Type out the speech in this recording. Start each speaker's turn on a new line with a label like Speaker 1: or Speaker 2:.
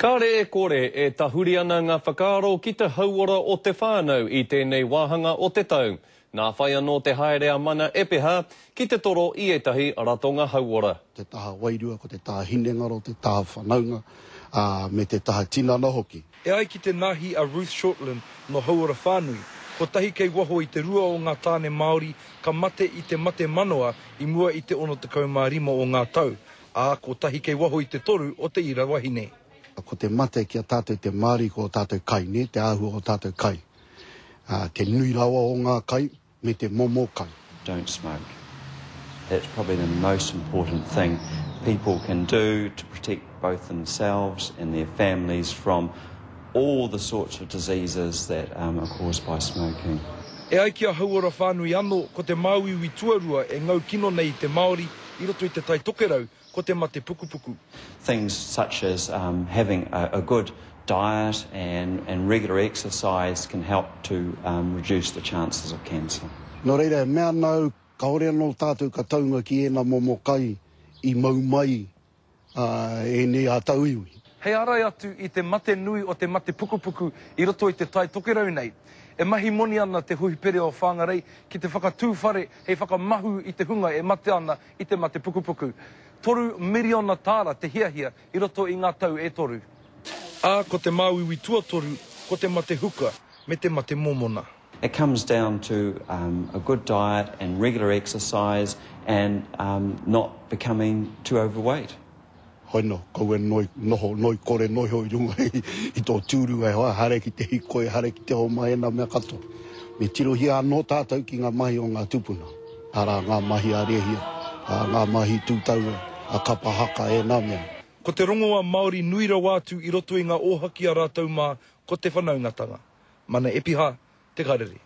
Speaker 1: Kāre e kore e tahuri ana ngā whakaaro ki te hauora o te whānau i tēnei wāhanga o te tau. Nā whai anō te haere a Mana Epeha ki te toro i ētahi ratonga hauora.
Speaker 2: Te taha wairua, ko te taha hinengaro, te taha whanaunga, ā, me te taha tinana hoki.
Speaker 3: E ai ki te nāhi a Ruth Shortland nō Hauora Whānui, kotahi kei waho i te rua o ngā tāne Māori ka mate i te mate manawa i mua i te 65 o ngā tau, ā, kotahi kei waho i te toru o te ira wahine.
Speaker 2: Ko te mate ki a tātou te Māori ko ō tātou kai, nē, te āhua o tātou kai. Ā, te nui rawa o ngā kai me te momo kai.
Speaker 4: Don't smoke. That's probably the most important thing people can do to protect both themselves and their families from all the sorts of diseases that um, are caused by smoking.
Speaker 3: E ai ki a Hauora Whānui anō, ko te māuiui tuarua e ngau kino nei i te Māori i roto i Te Tai Tokerau, ko te mate pukupuku.
Speaker 4: Things such as um, having a, a good diet and, and regular exercise can help to um, reduce the chances of cancer.
Speaker 2: Nō reira, e mea ana au, kāore anō tātou ka taunga ki ēnā momo kai i mau mai ēnei a tauiwi.
Speaker 3: Hei ārai atu i te mate nui o te mate pukupuku i roto i te Tai Tokerau nei, e mahi moni ana te Hohipere o Whangarei ki te whakatū whare hei whakamahu i te hunga e mate ana i te mate pukupuku. Miriona tāra te hiahia i roto i ngā tau e toru. Ā, ko te māuiui tuatoru, ko te mate huka me te mate mōmona.
Speaker 4: It comes down to um, a good diet and regular exercise and um, not becoming too overweight.
Speaker 2: Hoi no, kaua noi, noho, noi kore noiho i runga i, i tō tūru e hoa, haere ki te hikoi, haere ki te homa ēnā mea katoa. Me tirohia anō tātou ki ngā mahi o ngā tūpuna, arā, ngā mahi a rēhia, ā, ngā mahi tūtaua, a kapa haka, ēnā mea.
Speaker 3: Ko te rongoā Māori nui rawa atu i roto i ngā ōhaki a rātou mā ko te whanaungatanga. Mana Epiha, Te Karere.